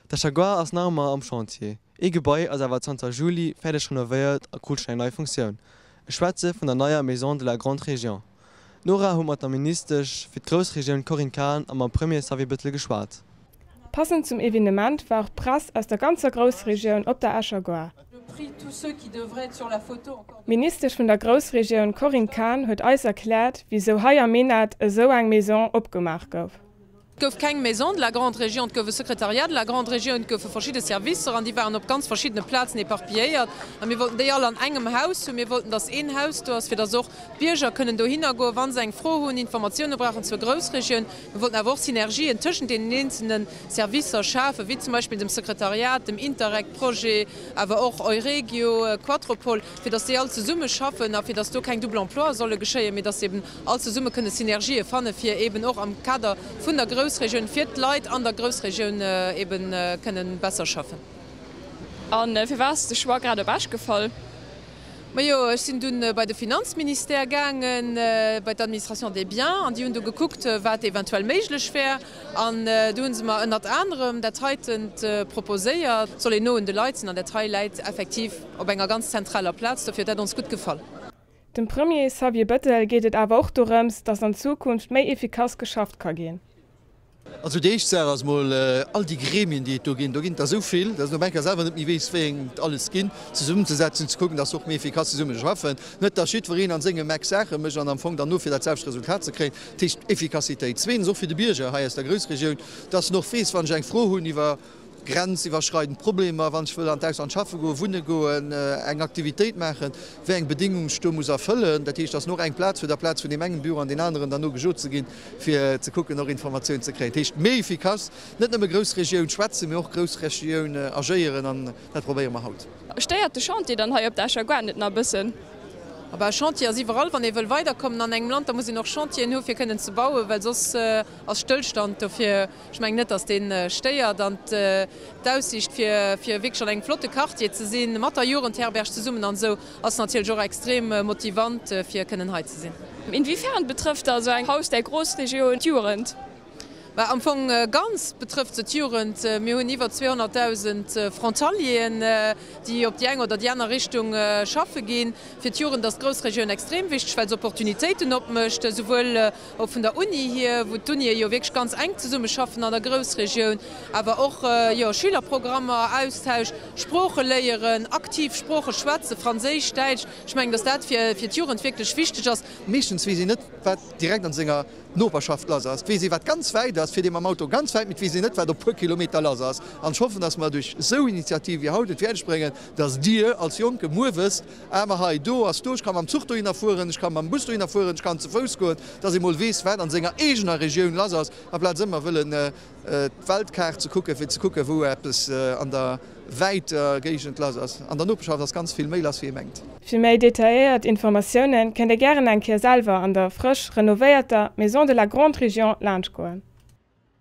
D'Escher Gare ass nach ëmmer am Chantier. Ee Gebai ass awer zanter Juli fäerdeg renovéiert a krut schonn eng nei Funktioun. Ech schwätze vun der neier Maison de la Grande Région. D'Nora huet mat der Ministesch fir d'Groussregioun Corinne Cahen a mam Premier Xavier Bettel geschwat. Passend zum Evenement war och d'Press aus der ganzer Groussregioun op der Escher Gare. D'Ministesch vun der Groussregioun Corinne Cahen huet eis erkläert, wisou hei am Minett esou eng Maison opgemaach gouf. Et gouf keng Maison de la Grande Région, et gouf e Secrétariat de la Grande Région, et goufe verschidde Servicer an déi waren op ganz verschiddene Plazen éparpilléiert. A mir wollten déi all an engem Haus hunn. Mir wollten, dass een Haus do ass, fir dass och d'Bierger kënnen dohinner goen, wa se eng Fro hunn, Informatioune brauchen zur Groussregioun. Mir wollten awer och Synergien tëschent deenen eenzelne Servicer schafen, wéi zum Beispill dem Sekretariat, dem Interreg-Projet, awer och Euregio, Quattropol, fir dass déi all zesumme schaffen a fir dass do keng Double emploie solle geschéien, mee dass eben all zesumme kënne Synergië fanne fir eben och am Kader vun der Groussregioun fir d'Leit an der Groussregioun eben kënne besser schaffen. A firwat ass de Choix grad op Esch gefall? Majo, ech sinn dunn bei de Finanzministère gaangen, bei d'Administration des biens, an déi hunn du gekuckt, wat eventuell méiglech wär. An du hu se mer ënnert anerem dat heitent proposéiert. Et soll een no un de Leit sinn, an dat hei läit effektiv op enger ganz zentraler Plaz. Dofir huet dat ons gutt gefall. Dem Premier Xavier Bettel geet et awer och dorëms, datt an Zukunft méi efficace geschafft ka ginn. Also déi éischt Saach ass mol, all déi Gremien, déi et do ginn, do ginn et der esou vill, datt een op eng Kéier selwer net méi weess, wéi eng et alles ginn, zesummenzesetzen, ze kucken, datt se och méi efficace zesumme schaffen. Net datt jiddwereen a sengem Eck Saache mécht an am Fong dann no fir dat selwecht Resultat ze kréien. Dat heescht Efficacitéit. Zweetens och fir de Bierger hei aus der Groussregioun, datt en och weess, wann ech eng Fro hunn iwwer Grenziwwerschreidend Problemer, wann ech wëll an d'Ausland schaffe goen, wunne goen, eng Aktivitéit maachen, wéi eng Bedingung ech do muss erfëllen. Dat heescht, dass en och eng Plaz huet, aplaz vun deem engem Büro an deen aneren dann nogejot ze ginn, fir ze kucken, och Informatioun ze kréien. Dat heescht, méi efficace, net nëmme Groussregioun schwätzen, mee och Groussregioun agéieren, an dat probéiere mer haut. Stéiert de Chantier dann hei op der Escher Gare net nach e bëssen? Abah, Chantier ass iwwerall. Wann ee wëll weiderkommen an engem Land, da muss een och Chantieren hu fir kënnen ze bauen, well soss ass Stëllstand. Dofir Ech mengen net, dass dee stéiert. An d'Aussiicht, fir wierklech an engem flotte Quartier ze sinn, mat der Jugendherberg zesummen an esou, ass natierlech och extrem motivant, fir kënnen hei ze sinn. Inwiefern betrëfft da sou eng Haus der Großregion d'Jugend? Bah, am Fong ganz betrëfft se d'Jugend. Mir hunn iwwer 200.000 Frontalieren, déi op déi eng oder déi aner Richtung schaffe ginn. Fir d'Jugend ass d'Groussregioun extrem wichteg, well se Opportunitéiten opmécht, esouwuel och vun der Uni hier, wou d'Unie jo wierklech ganz enk zesummeschaffen an der Groussregioun, awer och, jo, Schülerprogrammer, Austausch, Sprooche léieren, aktiv Sprooche schwätzen, Franséisch, Däitsch. Ech mengen, dass dat fir d'Jugend wierklech wichteg ass. Meeschtens weess een net, wat direkt an senger Noperschaft lass ass. Et weess ee, wat ganz wäit ass, fiert ee mam Auto ganz wäit, mee et weess een net, wat op puer Kilometer lass ass. An ech hoffen, dass mer duerch esou Initiative wéi haut et fäerdeg bréngen, dass Dir als Jonke muer wësst, Ah, ma hei, do ass do, ech ka mam Zuch dohinner fueren, ech ka mam Bus dohinner fueren, ech kann ze Fouss goen, dass ee mol weess, wat an senger eegener Regioun lass ass, aplaz ëmmer wëllen d'Weltkaart ze kucken, fir ze kucken, wou eppes an der wäiter Géigend lass ass. An der Noperschaft ass ganz vill méi lass, wéi ee mengt. Fir méi detailléiert Informatiounen kënnt Dir gären eng Kéier selwer an der frësch renovéierter Maison de la Grande Région laanscht goen.